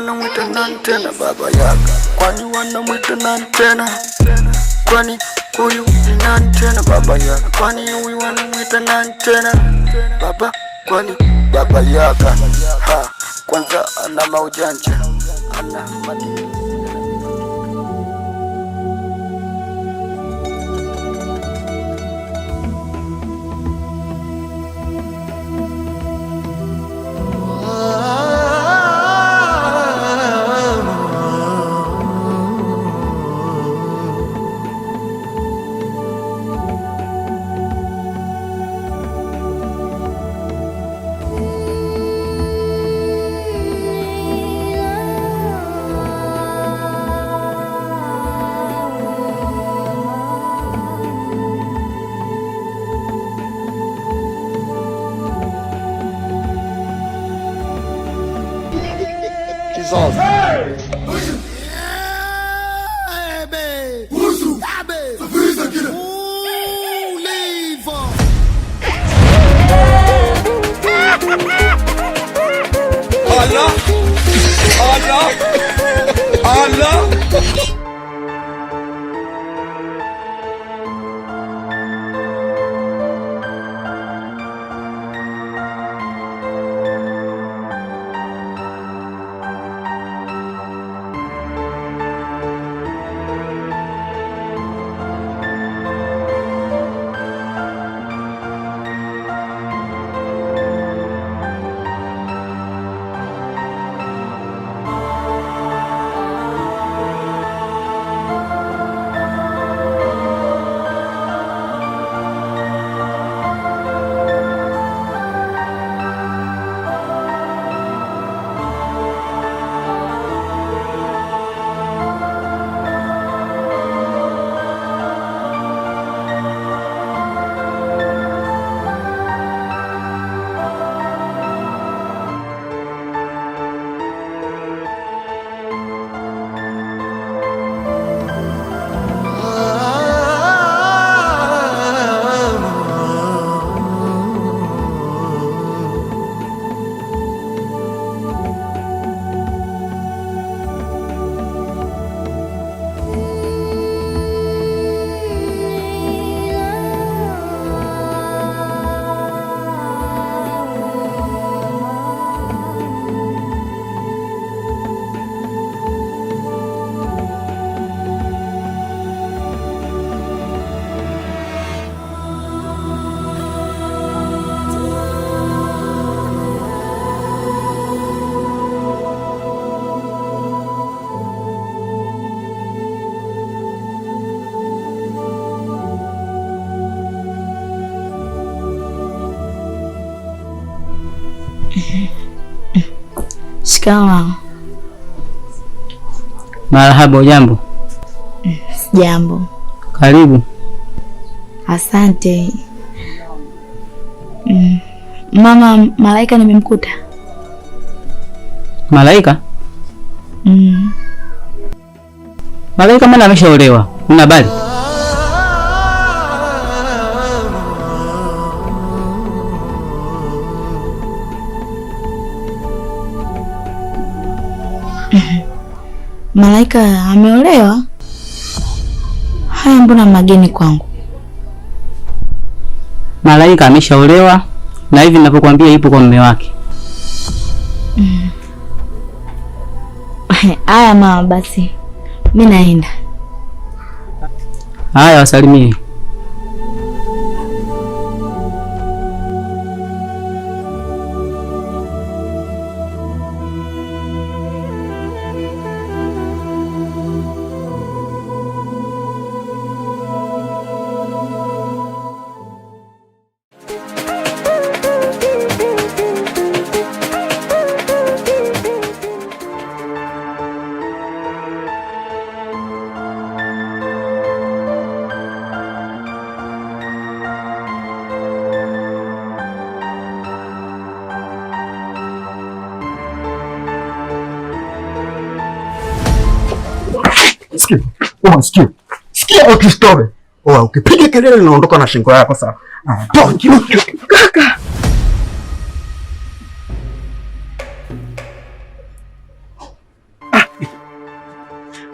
Wanamwita nani tena baba yaka? Kwani wanamwita nani tena? Kwani huyu ni nani tena baba yaka? Kwani huyu wanamwita nani tena baba? Kwani baba yaka? Ha, kwanza ana maujanja, ana madini. Allah Allah Allah. Shikamoo. Marahaba. Ujambo? Sijambo. Karibu. Asante. Mama Malaika nimemkuta. Malaika? Malaika mbona ameshaolewa? Una habari? Malaika ameolewa? Haya, mbona mageni kwangu? Malaika ameshaolewa na hivi ninavyokuambia ipo kwa mume wake. Haya mama, basi mi naenda. Haya, wasalimie. Sikia. Oa, sikia. Sikia ukistore. Oa, ukipiga kelele naondoka na shingo yako sasa. Toa kaka.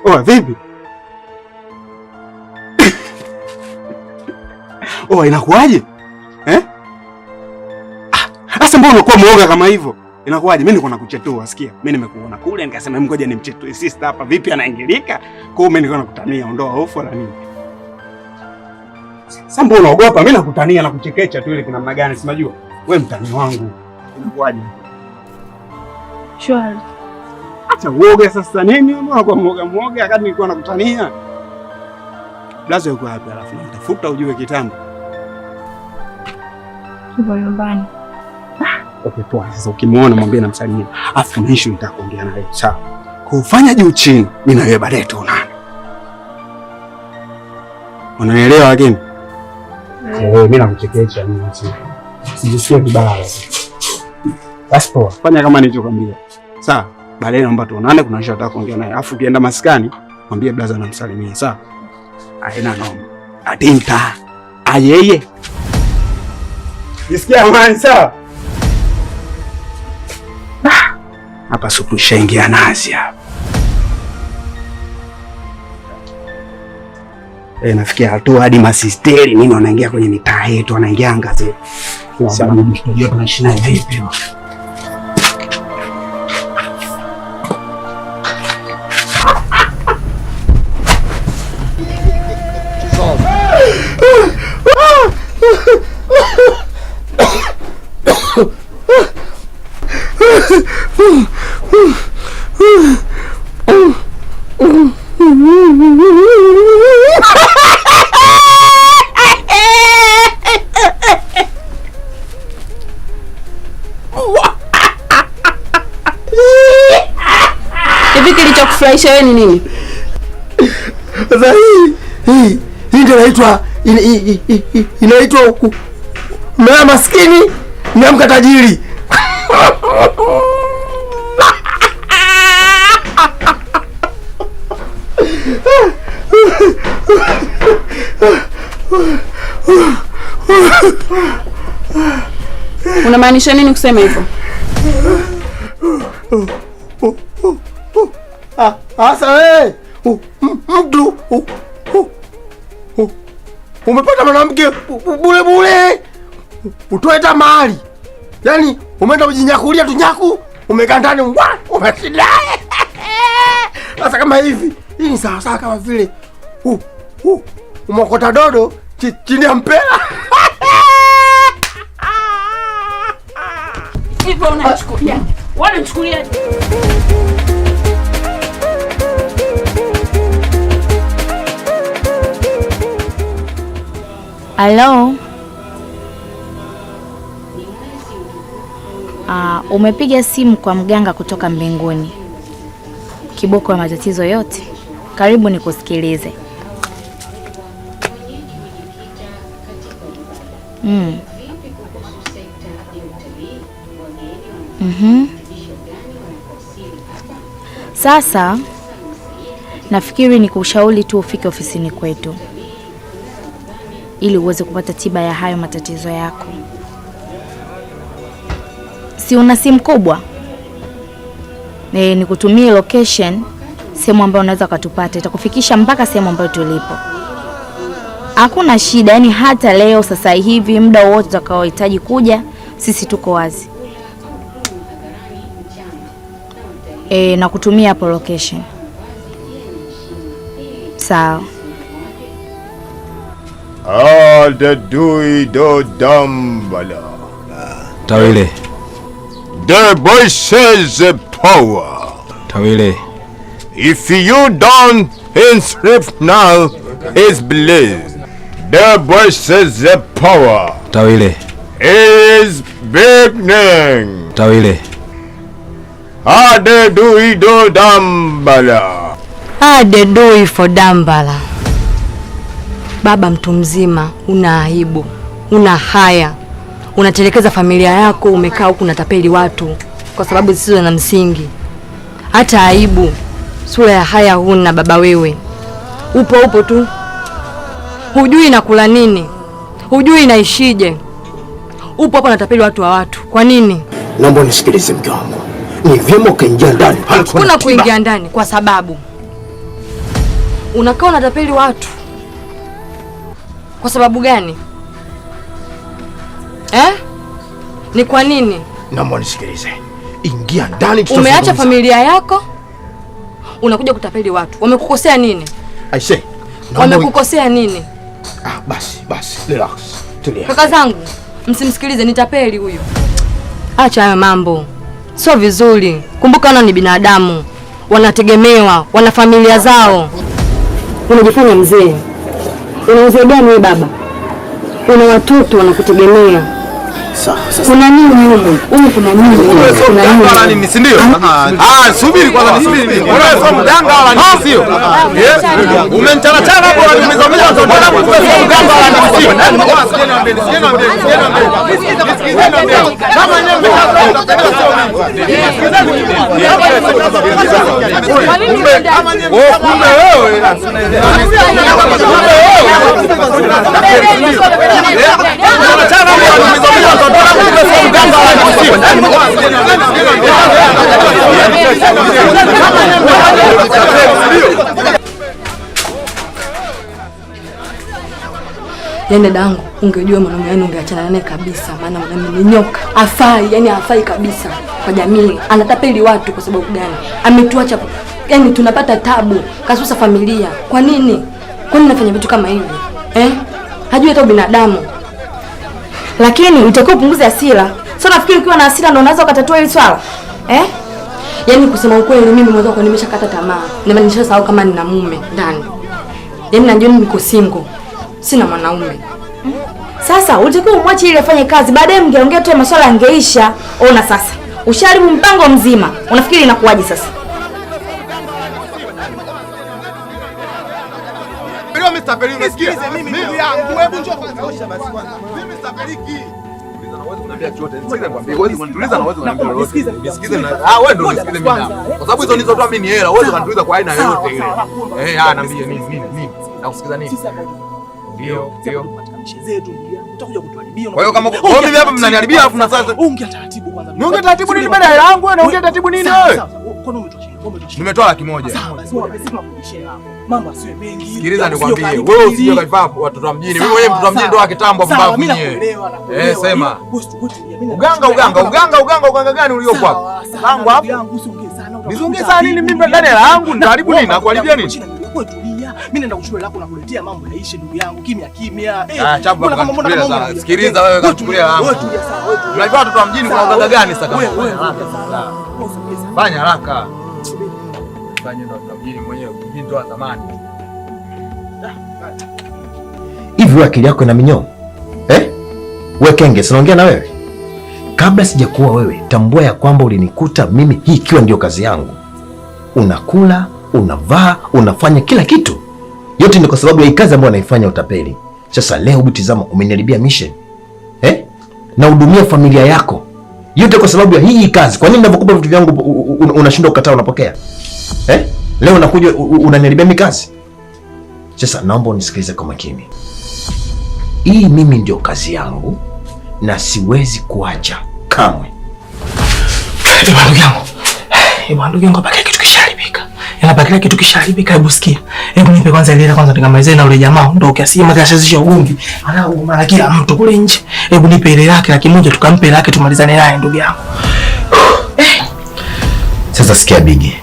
Oa vipi? Oa inakuwaje? Eh? Sasa mbona unakuwa muoga kama hivyo? Inakuwaje? Mimi niko nakuchetua, sikia. Mimi nimekuona kule nikasema ngoja nimchetue sister hapa, vipi anaingilika? Kwa hiyo mimi niko nakutania, ondoa hofu wala nini. Sasa mbona unaogopa? Mimi nakutania na kuchekecha tu ile kuna namna gani, si unajua? Wewe mtani wangu. Inakuwaje? Shwari. Acha uoga sasa nini? Mbona unakuwa muoga muoga wakati nilikuwa nakutania? Blazo yuko wapi alafu namtafuta ujue kitambo. Yupo nyumbani. Okay, poa. Sasa ukimuona mwambie namsalimia. Alafu kuna issue nitaka kuongea naye. Sawa. Kufanya juu chini, mimi na wewe baadaye tuonane. Unanielewa lakini? Mimi nakuchekecha mimi. Sijisikia vibaya. Basi poa. Fanya kama nilichokuambia. Sawa. Baadaye naomba tuonane, kuna issue nataka kuongea naye. Alafu ukienda maskani, mwambie blaza namsalimia. Sawa. Haina noma. Atinta. Ayeye. Jisikia amani sawa? Hapa supu ishaingia nazi hapa. Nafikia hatua hadi masisteri nini wanaingia kwenye mitaa yetu, wanaingia anga zetu. Sababu tunajua tunaishi naye vipi. Hivi kilichokufurahisha wewe ni nini? Sasa hii ndio inaitwa inaitwa mama maskini mama tajiri. Unamaanisha nini kusema hivyo? Asa wewe mtu umepata mwanamke bure bure, utoe tamali. Yaani umeenda kujinyakulia tu nyaku, umekaa ndani umeshinda. Sasa kama hivi, hii ni sawa sawa kama vile umokota dodo chini ya mpera. Hivyo unachukulia. Wanachukulia. Hello. Umepiga simu kwa mganga kutoka mbinguni. Kiboko ya matatizo yote. Karibu nikusikilize. Sasa nafikiri ni kushauri tu ufike ofisini kwetu ili uweze kupata tiba ya hayo matatizo yako. Si una simu kubwa? Nikutumie location, sehemu ambayo unaweza kutupata, itakufikisha mpaka sehemu ambayo tulipo. Hakuna shida, yani hata leo sasa hivi muda wote utakaohitaji kuja, sisi tuko wazi. Na kutumia hapo location. Sawa. The do dambala. Tawile. The boy says the power. Tawile. If you don't inscript now, it's believed. The boy says the power. Tawile. Is beginning. Tawile. Ade do do dambala. Ade do for dambala. Baba mtu mzima, una aibu, una haya, unatelekeza familia yako, umekaa huku unatapeli watu kwa sababu zisizo na msingi. Hata aibu, sura ya haya huna baba wewe. Upo upo tu. Hujui nakula nini. Hujui naishije. Upo hapo unatapeli watu wa watu. Kwa nini? Naomba unisikilize mke wangu. Ni vyema ukaingia ndani. Hakuna kuingia ndani kwa sababu Unakaa unatapeli watu. Kwa sababu gani? Eh? Ni kwa nini? Naomba nisikilize. Ingia ndani tutazungumza. Umeacha familia yako, unakuja kutapeli watu. Wamekukosea nini? I say. Wamekukosea nini? Ah, basi, basi. Relax. Tulia. Kaka zangu, msimsikilize, ni tapeli huyu. Acha hayo mambo. Sio vizuri. Kumbuka wana ni binadamu. Wanategemewa, wana familia zao. Unajifanya mzee. Una uzee gani wewe baba? Una watoto wanakutegemea. Kuna nini humu? Humu kuna nini? Kuna nini, si ndio? Ah, subiri kwanza nisubiri mimi. Wewe sio mganga wala nini, sio? Umenichana chana hapo unaniumiza mimi sasa. Mbona wewe sio mganga wala nini, sio? Sikieni sikieni sikieni. Kama nyewe mtapenda sio mimi. Kumbe kumbe wewe. Kumbe wewe. Chana hapo unaniumiza mimi sasa. Mbona wewe sio mganga wala nini, sio? Yaani dadangu, ungejua mwanamume yani ungeachana naye kabisa, maana mwanamume ni nyoka. Hafai, yani hafai kabisa kwa jamii. Anatapeli watu kwa sababu gani? Ametuacha, yani tunapata tabu, kasusa familia. Kwa nini? Kwa nini nafanya vitu kama hivi? Eh? Hajui hata binadamu. Lakini utakiwa upunguze hasira. Sio nafikiri ukiwa na hasira ndio unaweza ukatatua hili swala. Eh? Yaani kusema ukweli mimi mwenzako nimeshakata tamaa. Na nimeshasahau kama nina mume ndani. Yaani najua niko single. Sina mwanaume. Sasa ulitakiwa umwache ili afanye kazi, baadaye mngeongea tu masuala yangeisha. Ona sasa, usharibu mpango mzima. Unafikiri inakuwaje sasa? Mimi sitapeli, unasikia? Mimi ndugu yangu, hebu njoo kwanza. Osha basi kwanza. Mimi sitapeliki. Nisikize na ah, wewe ndio unisikize mimi hapa. Kwa sababu hizo nilizotoa mimi ni hela, wewe unanituliza kwa aina yoyote ile. Eh, ah, niambie nini nini nini? Nakusikiza nini? Ndio, ndio. Zetu ndugu yangu, utakuja kutuharibia. Kwa hiyo kama wewe mimi hapa mnaniharibia alafu na sasa ongea taratibu kwanza. Niongea taratibu nini baada ya hela yangu wewe naongea taratibu nini wewe? Kwani umetoa shilingi? Nimetoa 100,000. Sawa, basi tunakurudishia hela yako. Mambo asiwe mengi. Sikiliza nikwambie, wewe usije kaivaa watoto wa mjini. Mimi mwenyewe mtoto wa mjini ndo wa kitambo hapo mimi. Nakuelewa, nakuelewa. Eh, sema. Uganga uganga uganga uganga uganga gani uliopo hapo? Langu hapo. Nizungee sana nini mimi ndani ya langu? Nitaharibu nini? Nakuharibia nini? Mimi naenda kuchukua lako na kuletea mambo yaishe ndugu yangu kimya kimya. Ah, chapu kama sikiliza wewe kachukulia langu. Wewe tulia sawa, wewe tulia. Unajua watoto wa mjini kuna uganga gani sasa kama? Wewe fanya haraka. Fanya ndo watoto wa mjini mwenyewe, mjini ndo wa zamani. Hivi wewe akili yako ina minyoo? Eh? Wewe kenge, sinaongea na wewe. Kabla sijakuwa wewe, tambua ya kwamba ulinikuta mimi hii ikiwa ndio kazi yangu. Unakula, unavaa, unafanya kila kitu. Yote ni kwa sababu ya kazi ambayo naifanya utapeli. Sasa leo hebu tizama, umeniharibia mission. Eh? Na hudumia familia yako. Yote kwa sababu ya hii kazi. Kwa nini ninapokupa vitu vyangu unashindwa kukataa unapokea? Eh? Leo unakuja unaniharibia mimi kazi. Sasa naomba unisikilize kwa makini. Hii mimi ndio kazi yangu na siwezi kuacha kamwe. Ndugu yangu. Ndugu yangu hapa kitu kishaharibika. Yaani kila kitu kishaharibika, hebu sikia. Hebu nipe kwanza ile kwanza nikamalize na yule jamaa ondoke. Asije makashazisha ugomvi. Ana kila mtu kule nje. Hebu nipe ile lake 100,000 tukampe lake tumalizane naye ndugu yangu. Sasa sikia Bigi.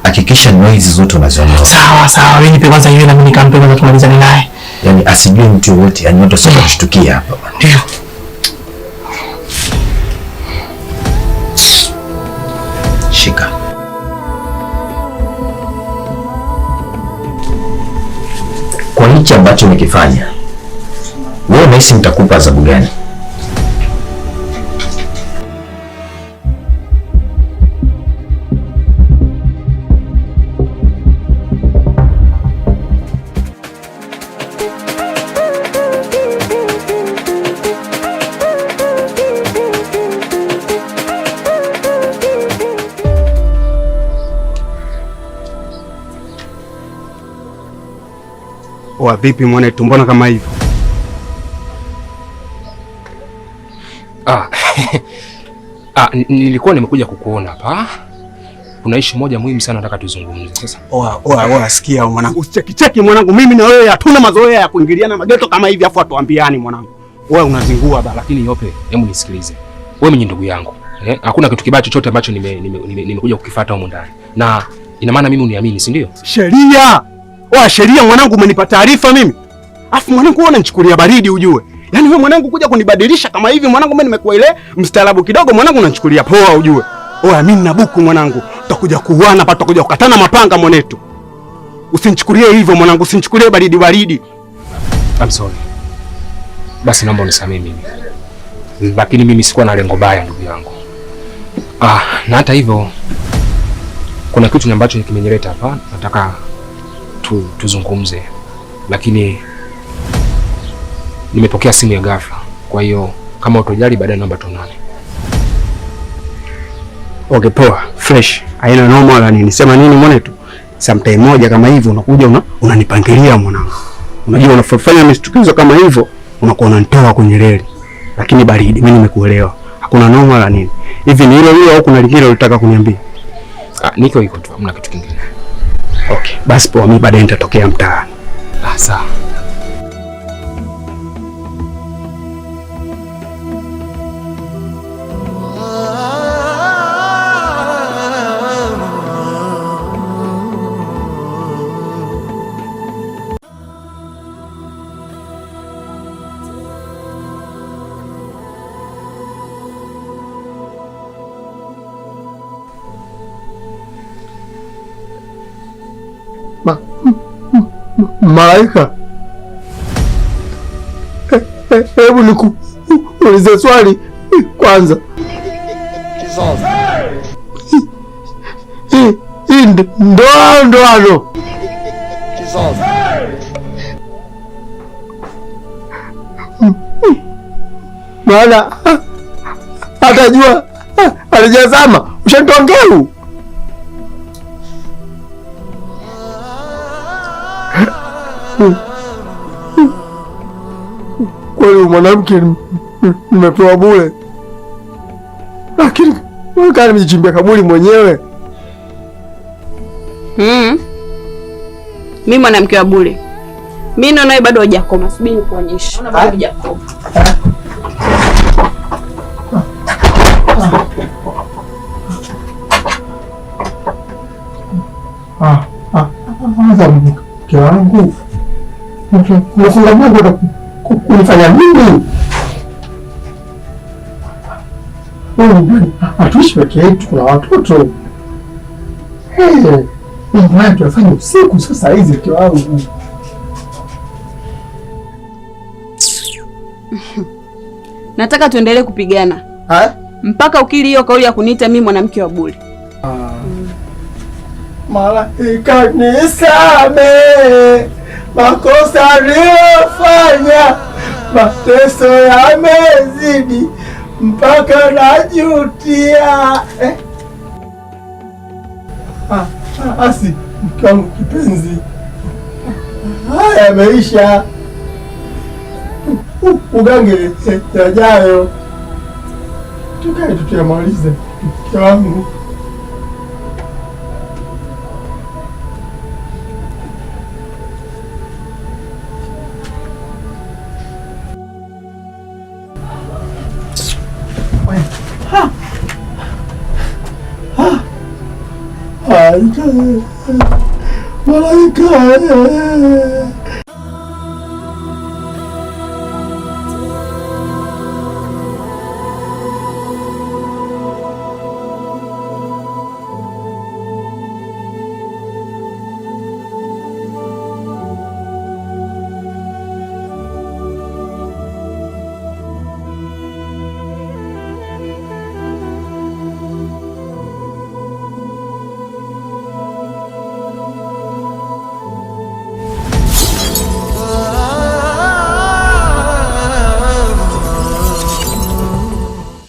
Hakikisha noise zote unaziondoa. Sawa sawa, wewe nipe kwanza ile na mimi nikampe kwanza tumalizane naye. Yaani asijue mtu yote, yani watu wasije kushtukia hapa. Ndio. Shika. Kwa hichi ambacho umekifanya, wewe unahisi nitakupa adhabu gani? Wa vipi mwanetu, mbona kama hivyo? Nilikuwa nimekuja kukuona hapa. Kuna issue moja muhimu sana nataka tuzungumze. Sasa Oa, oa, oa, sikia mwanangu. Usichekicheki mwanangu, mimi na wewe hatuna mazoea ya kuingiliana mageto kama hivi afu atuambiani mwanangu. Wewe unazingua bala. Lakini Yope, hebu nisikilize. Wewe mwenye ndugu yangu. Hakuna kitu kibaya chochote ambacho nimekuja kukifuata huko ndani. Na ina maana mimi uniamini, si ndio? Sheria. Oa, sheria mwanangu, umenipa taarifa mimi. Afu mwanangu wewe unanichukulia baridi ujue. Yaani wewe mwanangu kuja kunibadilisha kama hivi mwanangu, mimi nimekuwa ile mstaarabu kidogo mwanangu, unanichukulia poa ujue. Oa, mimi nina buku mwanangu. Tutakuja kuuana hapa, tutakuja kukatana mapanga mwanetu. Usinichukulie hivyo mwanangu, usinichukulie baridi baridi. I'm sorry. Basi naomba unisamehe mimi. Lakini mimi sikuwa na lengo baya ndugu yangu. Na hata hivyo kuna kitu ambacho kimenileta hapa, nataka tuzungumze. Lakini nimepokea simu ya ghafla. Kwa hiyo kama utojali baadaye naomba tuonane. Okay, poa, fresh. Haina noma wala nini. Sema nini mwanetu? Sometime moja kama hivyo unakuja unanipangilia mwanangu. Unajua unafanya mistukizo kama hivyo unakuwa unanitoa kwenye reli. Lakini baridi, mimi nimekuelewa. Hakuna noma wala nini. Hivi ni hilo hilo au kuna lingine ulitaka kuniambia? Niko iko tu, hamna kitu kingine. Okay, basi poa, mimi baadaye nitatokea mtaani. Sawa. Malaika, hebu nikuulize swali kwanza. Hii ndoa ndoano? Maana atajua alijazama ushanitongeu. Kweli mwanamke nimepewa bure, lakini kaa nimejichimbia kaburi mwenyewe. Mimi mwanamke wa bure. Mimi naona bado hujakoma. Subiri nikuonyeshe. Naona bado hujakoma. Mke wangu unafunga Mungu kunifanya mimi? Hatuishi peke yetu, kuna watoto. Mambo haya tunafanya usiku sasa hizi, mke wangu. Nataka tuendelee kupigana mpaka ukili hiyo kauli ya kuniita mimi mwanamke wa bure. Malaika nisamehe makosa niliyofanya, mateso yamezidi mpaka najutia. Asi mke wangu kipenzi, haya yameisha, ugange yajayo, tukae tutuyamalize mke wangu. Malaika, Malaika.